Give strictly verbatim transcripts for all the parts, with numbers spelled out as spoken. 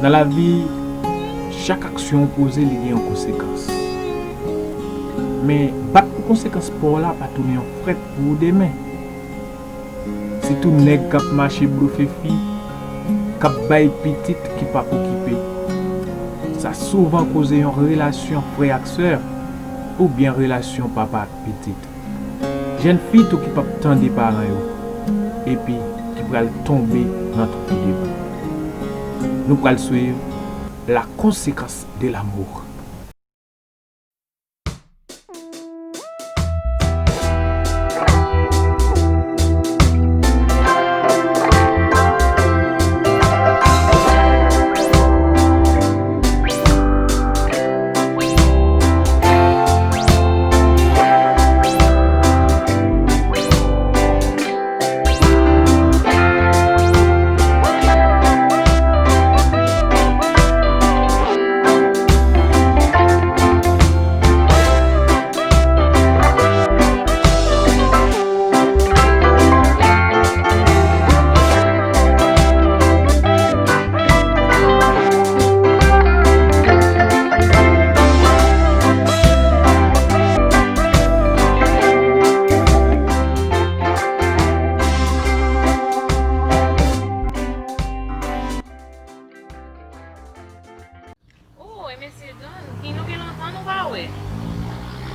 Nan lavi, chak aksyon w poze, li gen yon konsekans. Men, bat pou konsekans pa w la pa tounen yon frèt pou ou demen. Sitou nèg k ap mache blofe fi, k ap bay pitit ki p ap okipe. Sa souvan koze yon relasyon frè ak sè, oubyen relasyon papa ak pitit. Jèn fi tou ki p ap tande paran yo, epi ki pral tonbe nan twou de bou. Nou pral swiv la conséquence de l'amour. Oh, e mesye Don, ki nou gen lontan nou pa wè.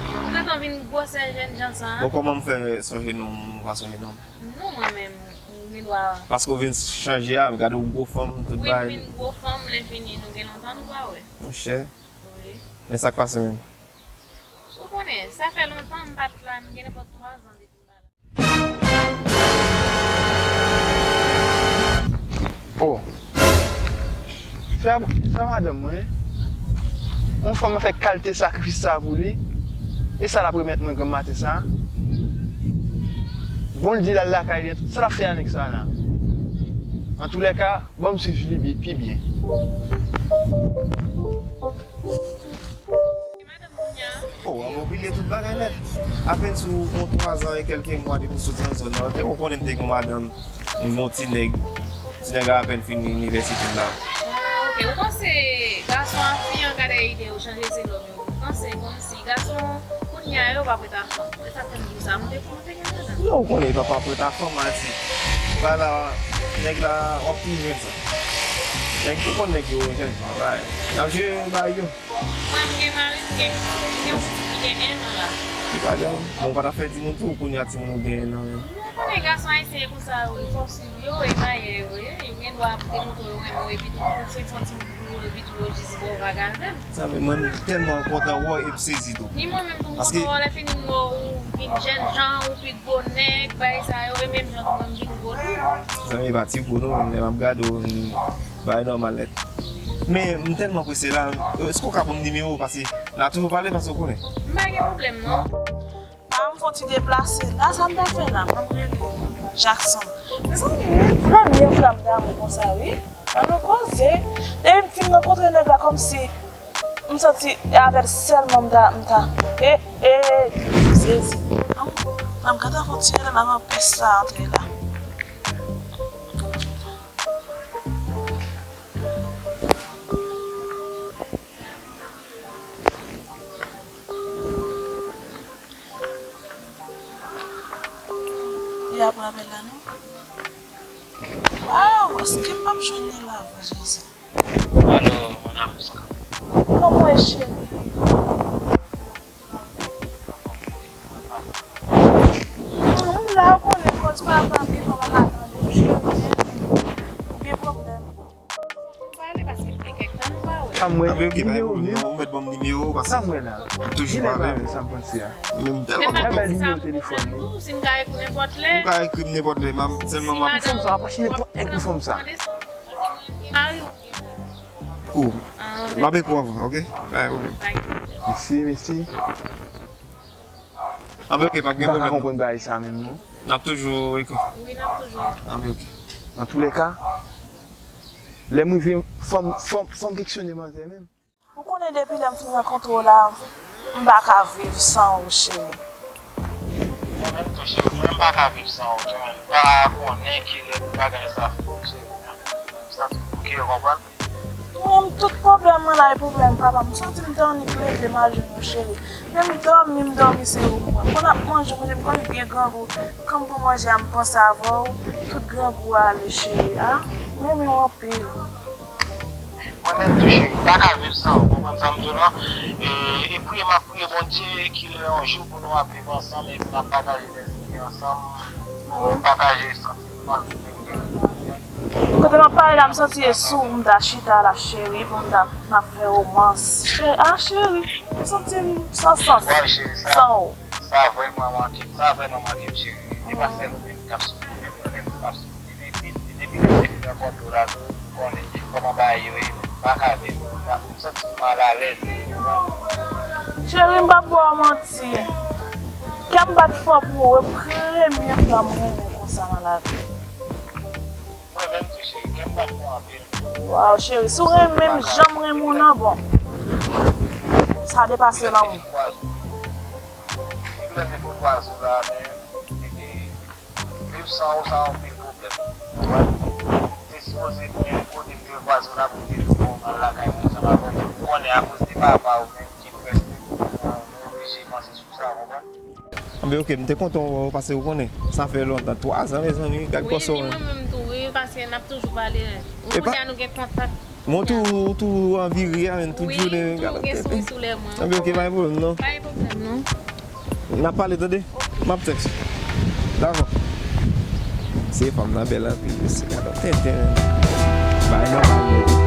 Ou gentan vin gwosè jènjan sa a? Bon, kòman m fè sonje non m, m pa sonje non m? Non, mwen menm, ou gen dwa. Paske w vin chanje a, gade w gwo fanm, tout bagay. Wi, m vin gwo fanm, lè fini, nou gen lontan nou pa wè. Monchè. Wi. Men sa k pase menm? Ou konnen, sa fè lontan m pa t la, m gen nenpòt twa zan depi m pa la. Oh. Sa, sa madanm mwen. Yon fanm fè kalite sakrifis sa pou li. E sa l ap remèt mwen granm maten sa. Bon, l di l al lakay li, sa l ap fè a nèg sa la. Antoulèka, ban m swiv li bi-, pi byen. Oh, an mwen bliye tout bagay nèt. Apèn sou yon twa zan e kèlke mwa depi m soti nan zòn nan, te ou konnen m te gen yon madanm, m gen yon ti nèg. Ti nèg la apèn fini inivèsite l la. Ah, ok. Ou panse gason ak fi an ka dèyè ide yo chanje se lòm yo? Ou panse kòmsi gason kounye a yo pa prèt a fanm? Se sa k fè m di w sa. M te, m te gen madanm. Non, ou konnen papa prèt a fanm, a di. Ba la, nèg la, w ap toujou jwenn sa. Nèg, ou konn nèg yo, jènjan, bay. Y ap jwe bay yo. Mwen, m gen mari, m gen, m gen yon pitit ki gen en an la. Li pa janm, bon, ou pa ta fè timoun tou, kounye a timoun ou gen en an. Ou konnen gason ayisyen e konsa yo, li fò swiv yo, e mayè yo ye, yo gen dwa ap demontre yo renmen w, epi tou, se yon timoun pou yo, epi tou, yo jis ba w vag a zèb. Sa, men mwen, m tèlman kontan wè w, e m sezi tou. Ni mwen menm tou, m kontan wè w, lè fini m wè w, ou vin jènjan, ou pi gwo nèg, bagay sa yo, e menm jan tou, mwen m vin gwo tou. Zanmi, pa ti gwo non, lè m ap gade w, bagay nòmal nèt. Men, m tèlman prese la, èske w ka ban m nimewo w? Paske n a toujou pale, paske w konnen. M pa gen pwoblèm non. Pa m fon ti deplase. La, sa m ta fè la? Ban m rele Jackson. Mezanmi, wi, premye fwa m damou konsa, wi. An nou koze. Depi m fin rankontre nèg la, kòmsi m santi e avè l sèlman m ta, m ta. E, e, sezi. An, an m gentan fon ti rele, m ap pès la antre la. Li ap rapèl la, non? Waw, èske m p ap jwenn li la vre, Jezi? Alo, mon amour. Kòman w ye, cheri? M la, ou konnen, kòz pa, pa gen kòman m ap tande w, cheri. Ou gen pwoblèm. Pale paske m gen kèk tan nou pa wè. Sa m wè, nimewo, nimewo. Ou mèt ban m nimewo paske m toujou avè m. Sa m panse a. Men m tèlman kontan. Bèl nimewo telefòn li. Si m ka ekri w nenpòt lè. Ou ka ekri m nenpòt lè, m ap sèlman m ap. Fòm sa, ap mache nenpòt nèg pou fòm sa. Mari ou gen mari. Ou. M ap ekri w anvan, ok? Pa gen pwoblèm. Mèsi, mèsi. Anben, ok, p ap gen pwoblèm. M pa ka konprann bagay sa menm, non. N ap toujou ekri. Wi, n ap toujou ekri. Anben, ok. Antoulèka, lè m rive, fò m, fò m, fò m keksyone manzè menm. Ou konnen depi lè m fin rankontre w la, m pa ka viv san ou, cheri. Mwen menm tou, cheri, mwen menm pa ka viv san ou, cheri. M pa konnen kilè pou bagay sa fini, cheri. M santi m bouke, ou konprann? Mwen, tout pwoblèm mwen la, e pwoblèm papa m. M santi m te annik leve m al jwenn ou, cheri. Menm dòmi, m dòmi se ou m wè. Konn ap manje, manje, m konn byen grangou. Kan m pran manje a, m panse avè w, tout grangou a ale, cheri. A, m renmen w anpil. Mwen menm tou, cheri, m pa ka viv san ou, w konprann sa m di w lan? E, e priye m ap priye Bondye, kilè yon jou pou nou ap viv ansanm e pou n ap pataje lèzite ansanm, pou nou pataje santiman nou gen. Kote m ap pale la, m santi e sou ou m ta chita la, cheri, pou m ta, m ap fè womans. Chè, a, cheri, m santi m san sans, san ou. Sa vrèman manke m, sa vrèman manke m, cheri. E pa sèl ou menm k ap soufri, menm mwen menm tou m ap soufri. Depi, depi lè m te fin rankontre w la, tou, ou konnen kòman bagay yo ye, m pa ka viv, m pa, m santi m malalèz, ou konprann? Cheri, m p ap ba w manti. Kè m bat fò pou ou, e premye fwa m renmen konsa nan lavi. Mwen menm tou, cheri, kè m bat fò anpil. Waw, cheri, si w renmen m jan m renmen w nan, bon. Sa depase lanmou. Depi lè m te fout pwazo la, men, epi, viv san ou sa yon pil pwoblèm. Ou konprann? Ou te sipoze gen kote m te pwazo la pou m te vin pran w al lakay mwen ansanm avè w, men ou konnen akoz de papa ou menm ki prèske mouri, nou oblije panse sou sa, ou konprann? Anben oke, m te kontan wè w paske ou konnen sa fè lontan, twa zan mezanmi, gad kò sa w. Wi, epi mwen menm tou wi, paske n ap toujou pale. Ou konnen nou gen kontak. Mwen tou, ou tou anvi ri a menm tout jounen. Wi, ou tou gen souri sou lè mwen. Anben oke, pa gen pwoblèm non. Pa gen pwoblèm non. N ap pale tande. M ap tèks ou. Dakò. Se fanm nan bèl anpil mesye, gad yon tenten menm. Bagay nòmal menm.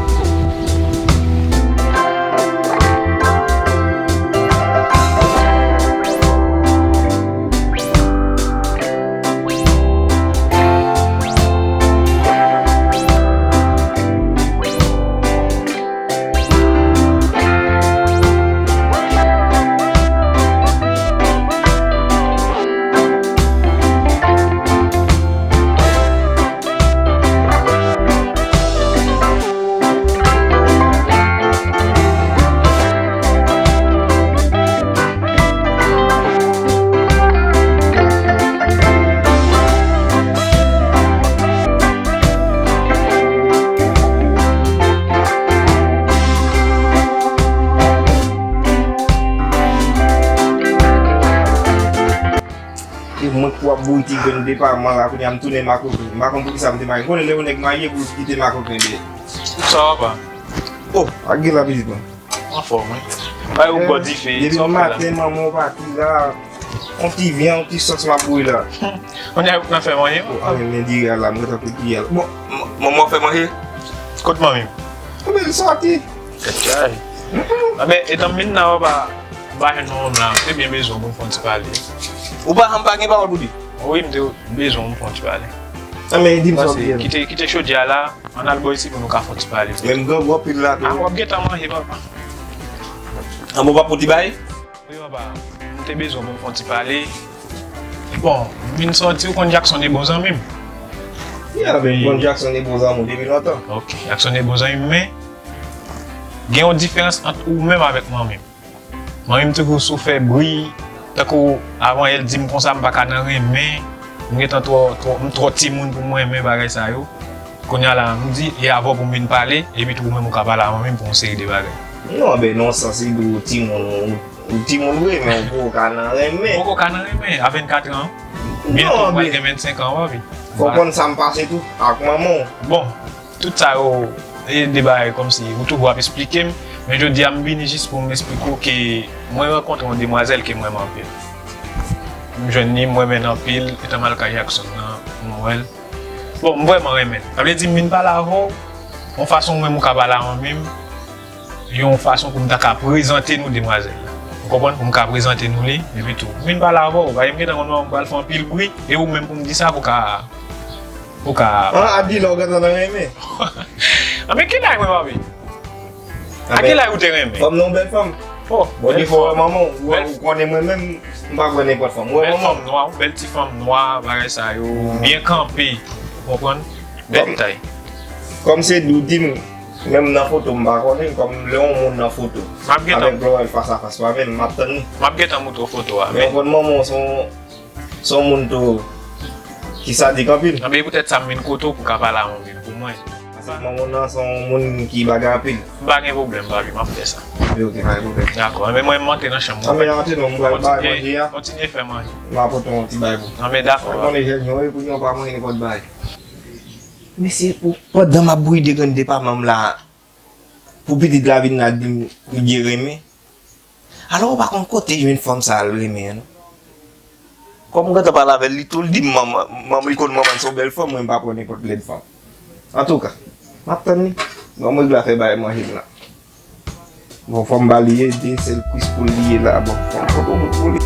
E mwen k pou ap bouri ti grenn depaman la, kounye a m tounen makoken. M pa konn poukisa m te marye. M konnen lè yon nèg marye pou l kite makoken dèyè. Sa va pa? Oh, ak gen la pitit mwen. Anfòm wi. Bay ou bò dife. Depi maten manman w pati la, yon ti vyan, yon ti sòs m ap boule la. Kounye a ou nan fè manje? Ou an men men diri a la, m gentan kout kiyè la. Bon, manman w fè manje? Kot manmi m? Anben li sòti. Tèt chaje. Anben etan m vin la papa, m pa jwenn manman m la, m te byen bezwen w pou m fè yon ti pale. Ou pa janm pa gen pawòl pou di? Wi, m te bezwen w pou m fè yon ti pale. Anben di m sa w vle. Kite, kite chodyè a la. Ann al bò isit pou nou ka fè yon ti pale. Men m grangou anpil la tou. A w ap gentan manje papa. An bon papa w di bay? Wi papa, m te bezwen pou m fè yon ti pale. Bon, m vin sòti, ou konn Jackson e bon zanmi m. Yeah, men m konn Jackson e bon zanmi w depi lontan. Ok, Jackson e bon zanmi m, men gen yon diferans ant ou menm avèk manmi m. Manmi m toujou sou fè bri, tankou avan yè l di m konsa m pa ka nan renmen, m gentan twò, twò, m twò timoun pou m renmen bagay sa yo. Kounye a la, m di, e avè w pou m vin pale, epi tou ou menm ou ka pale a manmi m pou yon seri de bagay. Non, anben nan yon sans li di w timoun, ou, ou timoun vre, men ou poko ka nan renmen. M poko ka nan renmen, a vennkat an, byento m pral gen vennsenk an, w pa vre. Fò w konn sa m pase tou, ak manman w. Bon, Tout sa yo, e de bagay kòmsi ou toujou ap esplike m, men jodi a m vini jis pou m esplike w ke mwen rankontre yon demwazèl ke m renmen anpil. M jwenn li, m renmen l anpil, etan m al kay Jackson nan, m wè l. Bon, m vrèman renmen l. Sa vle di m vin pale avè w, yon fason ou menm ou ka pale a manmi m, yon fason pou m ta ka prezante nou demwazèl la. Ou konprann? Pou m ka prezante nou li, epi tou. M vin pale avè w, paske m gentan konn manman m pral fè anpil bri, e ou menm pou m di sa pou ka Ou ka. An, a di lè w gentan nan renmen. Anben ki laj mwen papi? A ki laj ou te renmen? Fanm nan yon bèl fanm. Oh, bon defo wè manman w, ou konnen mwen menm, m pa kwè nenpòt fanm. Ou wè manman w. Bèl fanm nwa, yon bèl ti fanm nwa, bagay sa yo, byen kanpe, ou konprann? Bèl tay. Kòm se di w di m, menm nan foto m pa konnen, kòm lè yon moun nan foto, avèk lè w wè l fas a fas pa menm, m ap tann li. M ap gentan moutre w foto a. Men ou konn manman w se yon Se yon moun tou ki sadik anpil. Anben e poutèt sa m vin kote w pou w ka pale a manmi m pou mwen. Manman w nan se yon moun ki bagay anpil. M pa gen pwoblèm, papi, m ap fè sa. Anben, oke, pa gen pwoblèm. Dakò, men mwen, m antre nan chanm mwen. Anben, antre non, m pral bay manje a. Kontinye fè manje. M ap pote yon ti bagay pou ou. Anben, dakò. Ou konnen jèn yo, wi, pou yo pa manje nenpòt bagay. Mesye, pou, pandan m ap bwide grenn depaman m la, pou pitit la vin la di m li gen renmen. Alò, ou pa konn kote jwenn fanm sa a l renmen an, non. Kòm m gentan pale avè l, li tou, li di m manman, manman, li konn manman l se yon bèl fanm, mwen m pa pran nenpòt lèd fanm. Antouka, m ap tann li. Bon, mwen glè fè bay manje m la. Bon, fò m ba li ede, sèl kwis pou li ye la, bon, fò m pote yon bout pou li.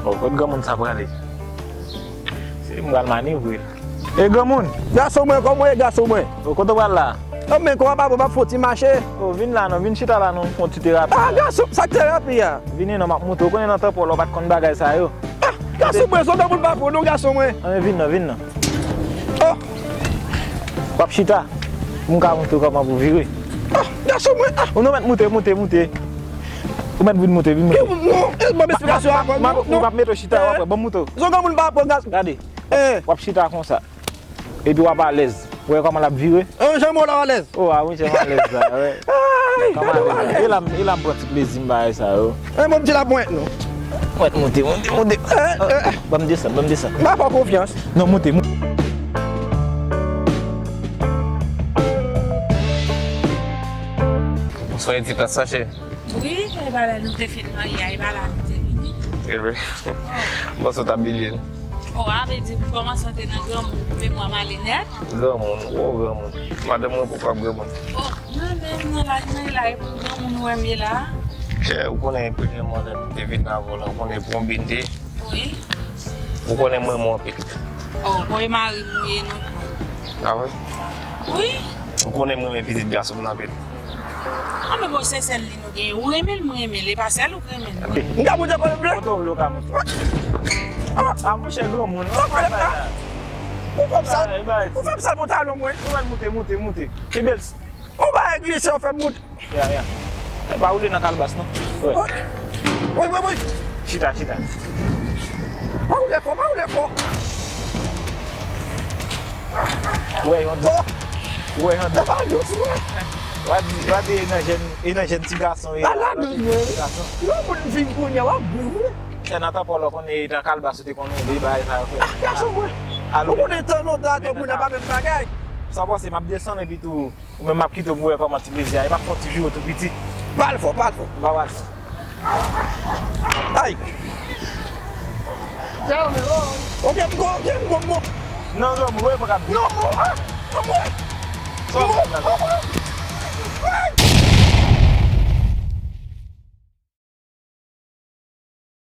Oh, kot granmoun sa prale? Se m pral manevre l. E granmoun? Gason mwen, kòman w ye, gason mwen? Oh, kote w pral la? Oh, men kòman pa bon, m ap fè yon ti mache. Oh, vin la non, vin chita la non, fè yon ti terapi. Ah, gason, sa k terapi a? Vini non, m ap moutre w. Ou konnen nan tan pa w la, ou pa t konn bagay sa yo. Ah, gason mwen, se yon granmoun pa bon non, gason mwen. Anben, vin non, vin non. Oh. W ap chita. M ka moutre w kòman pou vire. Ah, gason mwen, ah. Ou non, mèt moute, moute, moute. Ou mèt vin moute, vin moute. Non, eh, ban m esplikasyon avan. M ap, m ap, m ap mete w chita, w ap wè, ban m moutre w. Se yon granmoun pa bon, gason. Gade. Eh. W ap chita konsa. Epi w ap alèz. Ou wè kòman l ap vire? Eh, jan mwen la alèz. Oh, ah, wi, jan m alèz la, wi. Ay, kòman alèz la? E la, e la m pran ti plezi m bagay sa yo. Eh, bon, m di la pwent nou. Pwent, moute, moute, moute. Eh, eh. Ban m desann, ban m desann. M pa fè w konfyans. Non, moute, moute. Bonswa, Edita, sa cheri. Wi, e pa lè nou te fin marye a, e pa la nou te vini. Evre. Bon, sa w t ap bliye l. Oh, a vle di pou kòmanse antre nan granmoun, pou memwa m ale nèt. Granmoun, oh, granmoun. Madanm mwen poko ap granmoun. Oh, mwen menm nan laj mwen la, e pou granmoun ou wè m ye la. Chè, ou konnen premyèman lè m te vin avè w la, ou konnen pwonbe n te. Wi. Ou konnen m renmen w anpil. Oh, bon, e mari m ou ye non. A vre? Wi. Ou konnen m renmen pitit gason m nan anpil. Anben bon, se sèl li nou genyen. Ou renmen l, mwen renmen l. E pa sèl ou k renmen l. M ka moute kòlèt vre? Kote w vle w ka moute. Ah, monchè granmoun. Sa kòlèt la? Ou fè m sa, ou fè m sa pantalon mwen. Ou mèt moute, moute, moute. Kenbe l. Ou pa glise, ou fè m moute. Ya, ya. E pa woule nan kalbas, non. Wi. Wi, wi, wi. Chita, chita. Pa woule fò, pa woule fò. Ou wè yon dan. Ou wè yon dan. Pa woule fò. W ap di, w ap di e nan jèn, e nan jèn ti gason, e nan jèn ti gason. Yon moun vin kounye a, w ap gou. Se nan tan pa w la, w konnen e nan kalbas ou te konn woule, bagay sa yo fè. Ah, gason mwen. Ou konnen tan lontan, tan kounye a pa menm bagay. Sa w panse, m ap desann epi tou. Ou menm m ap kite w pou w wè kòman ti plezi a. E m ap fè yon ti jiro tou piti. Pale fò, pale fò. M pa pale fò. Ay! Ok, m go, ok, m go, m go. Non, non, m wè, m pa ka. Non, m, ah, m wè. Sa w ap fè la?